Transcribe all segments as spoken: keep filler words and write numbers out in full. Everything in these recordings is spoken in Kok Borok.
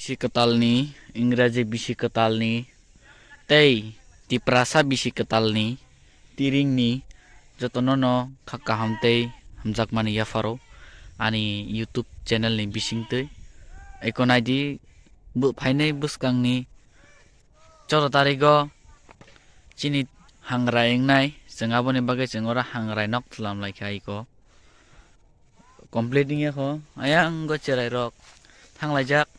Bisi kwtalni, Ingraji bisi kwtalni, tei Tiprasa bisi kwtalni, tiringni jotono no kha kaham tei hamjakmani yapharo ani YouTube channel ni bisingtwi. Eko naidi bo phainai bwskangni choro tarigo chini hangrai wngnai, chwng aboni bagwi chwng oro hangrai nok chwlam lai kha iko. Complete wngya kho, ayang go cherai rok thanglaijak,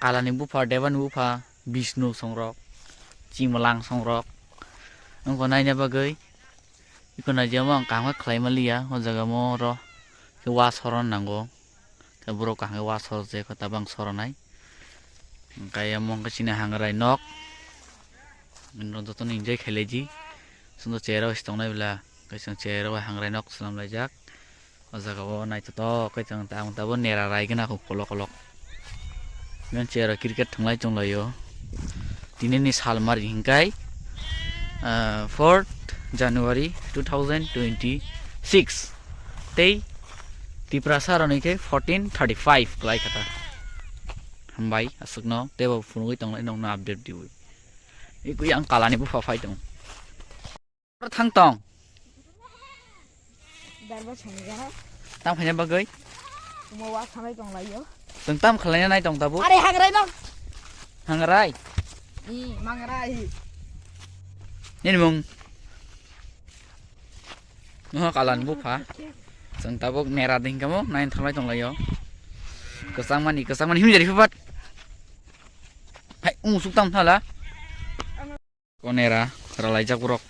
kalani bupha, debani bupha, Bishnu songrok, chimwlang songrok wngkha naina bagwi. Iko naijamo ang kaham khe khlai manliya, o jaga mo oro khe wa soron nango, khe borok kaham khe wa sorjak kho, tabang soronai. Hwnkhe omo hwnkhe chini hangrai nok. Norok jotono enjoy khailai di. Chwngno chair o se tongnai bwla, kaisa chair o hangrai nok swnam laijak. O jaga o naithotok khe chwng tamo tabo nera rai gana kho kolok kolok. Yang chair o cricket thwnglai tonglaio. Tini ni sal mari hingkai, ah, fourth January two thousand twenty-six. Tei Tiprasa roni khe fourteen thirty-five klai kha ta. Hambai aswkno teibo phunugwi tonglai nokno update diwi. Ikwi ang kalani bupha phai tong. Oro thang tong. Darba sani gana. Tam khaina bagwi. Mo wa sanai tong laio. Tong tam khlaina nai tong tabuk. Are hangrai no. Hangrai. I mangrai. Nini mung. Noha kalan bupha. Chwng tabuk nera ding kamo nai thalai tong laio. Kwchang mani, kwchang mani himjari phapat. Hai, umusuk tam thala. Konera ralaijak borok.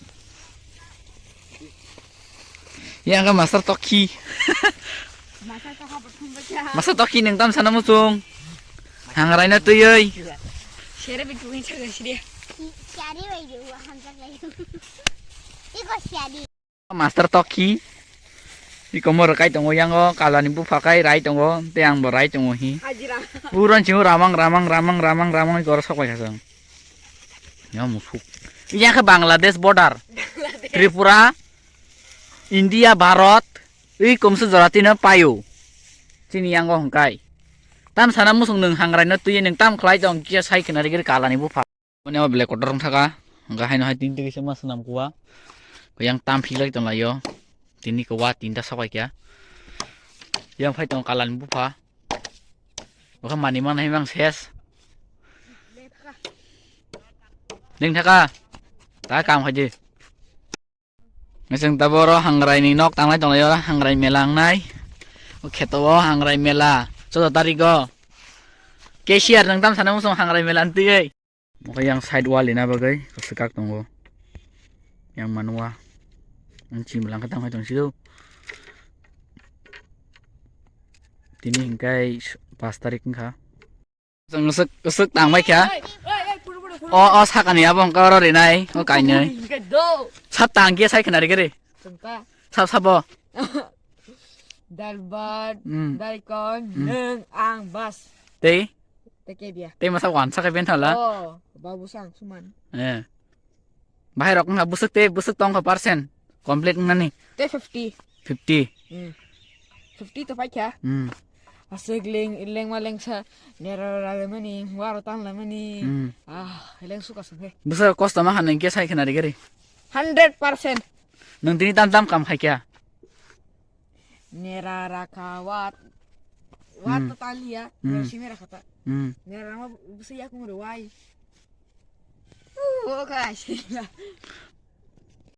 Yang ke master toki. Masa to hapor thumbacha. Master toki neng tam sana musung. Hangrai na tuyoi. Sere bi tuin chaga siri. Siari bai ju hamjak lai. Iko siari. Master toki. Iko mo rwkai tongo yango kalani bupha kai rai tongo tei ang bo rai tongo hi. Hajira. Uron chingo ramang ramang ramang ramang ramang iko oro sok pai khasang. Ya musuk. Iya khe Bangladesh border. Tripura, India, Bharat, ui komsu jora tino payo. Chini yango hwngkai. Tam sana musung nwng hangrai no twi nwng tam khlai tong kisa sai khna rigir kalani bupha. Mane o black kotor wng thaka. Hwnkhe haino hai tin twi kisa ma swnam kuwa. Yang tam philai tong laio. Tini ko wa tinta sokai kya. Yang phai tong kalani bupha. Bokha mani manai mang ses. Ding thaka. Ta kam khaji. Ngising taboro hangrai ni nok tanglai tonglaio, hangrai mela wngnai. O kheto o hangrai mela, choudo tarik o. Cashier nang tam sana musung hangrai mela ntwi. Mokhe yang side wall ina bagwi swkak tongo. Yang manwa. Ang chimlang khe tangkhai tong sio. Tini hingkai pas tarik wngkha. Chwng swk, swk tangbai kha. O, o sakani abo hwnka oro rinai, o kainwi. Sat tang khe sai khna rikhe re. Sap sabo. Dalbat, hmm, daikon, hmm, nwng, ang, bas. Tei? Tei kebia. Tei masa wansa khe benthala. Oh, babu sang suman. Eh. Bahai rok wngkha bwswk tei bwswk tongkha percent complete wngnani? Tei fifty. Fifty. Hmm. Fifty to paikha. Hmm. Aswk leng, lengma lengsa, nera rara lemani, waro tan lemani. Hmm. Ah, leng suka sungkhe. Bwswk kosto ma haneng khe sai khna rigari. Hundred percent. Nwng tini tam tam kam khaikha. Nera rakha wat. Wat, hmm, to taliya. Hmm. Simi rakha ta. Hmm. Nera ma bwswk yakung rwai. Uh, oh, guys.